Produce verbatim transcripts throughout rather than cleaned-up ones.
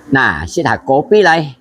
那，食下咖啡來。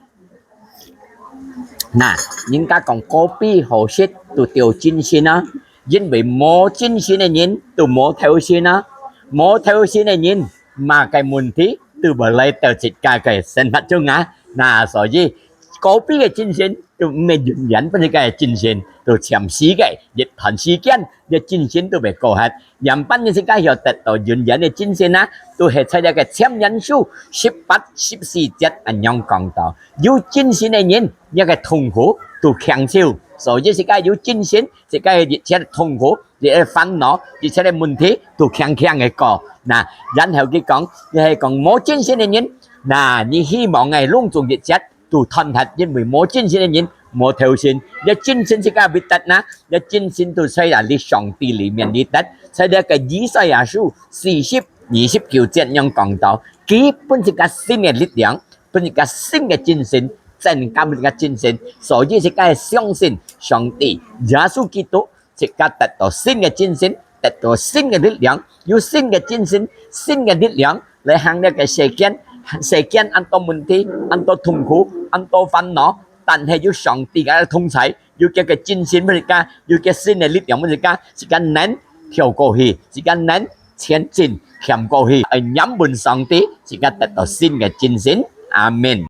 那，人家講咖啡好食，都得精神啊。因為無精神个人都無頭神啊，無頭神个人，麼个問題都無來到自家个生活中啊。那所以，咖啡个精神都毋係永遠分自家个精神，都暫時个，一段時間，這精神都會過忒。 仰般你自家曉得到永遠个精神啊，都係在這个箴言書十八、十四節恁樣講到，有精神个人，這个痛苦都輕少。所以自家有精神，自家个一切痛苦、一切煩惱、一切个問題都輕輕个過。那，然後佢講，你係講無精神个人，那，你希望个攏總一切 都斷忒，因為無精神个人無頭神。這精神自家會得哪？這精神都在哪裡？上帝裡面裡得。在這个以賽亞書四十二十九節恁樣講到，佢分自家新个力量，分自家新个精神，增加分自家精神。所以自家相信上帝，耶穌基督，自家得到新个精神，得到新个力量，有新个精神、新个力量來行這个世間。世間恁多問題、恁多痛苦、恁多煩惱，但係有上帝个同在，有佢个精神分自家，有佢新个力量分自家，自家能跳過去，自家能前進，行過去。愛仰望上帝，自家得到新个精神。阿們。